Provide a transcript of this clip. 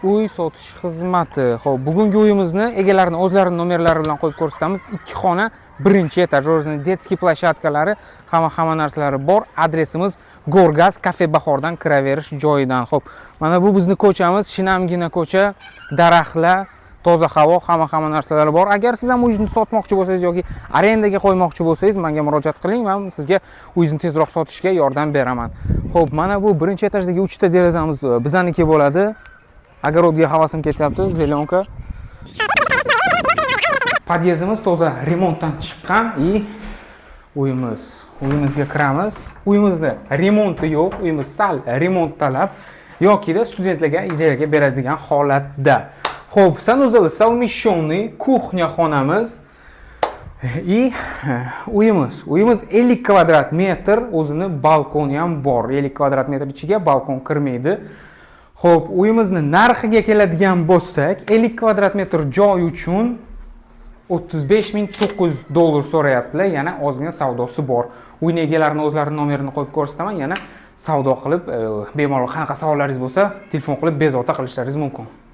Uy sotish xizmati. Xo'p, bugungi uyimizni egalarini o'zlarini nomerlari bilan qo'yib ko'rsatamiz. Ikki xona, birinchi этаж, o'zini детский площадка lari, hamma hamma narsalari bor. Adresimiz Gorgaz, Kafe Bahordan kiraverish joyidan. Xo'p, mana bu bizni ko'chamiz, shinamgina ko'cha, daraxtlar, toza havo, hamma hamma narsalari bor. Agar siz ham uyingizni sotmoqchi bo'lsangiz yoki arendaga qo'ymoqchi bo'lsangiz, menga murojaat qiling, men sizga uyingizni tezroq sotishga yordam beraman. Xo'p, mana bu birinchi etajdagi uchta derazamiz bizaniki bo'ladi. Огород ga havasim ketyapti, зелёнка. Podyezdimiz toza remontdan chiqqan и uyimiz. Uyimizga kiramiz. Uyimizda remonti yo'q, uyimiz sal remont talab yokida studentlarga ijaraga beradigan holatda. Xo'p, санузел совмещенный, кухня xonamiz и uyimiz. Uyimiz 50 kvadrat metr, o'zini balkoni ham bor. 50 kvadrat metr ichiga balkon kirmaydi. Xo'p, uyimizni narxiga keladigan bo'lsak, 50 kvadrat metr joy uchun 35 900 dollar so'rayaptilar. Yana ozgina savdosi bor. Uyni egalarini o'zlarini nomerini qo'yib ko'rsataman. Yana savdo qilib, bemalol qanaqa savollaringiz bo'lsa, telefon qilib bezovta qilishlaringiz mumkin.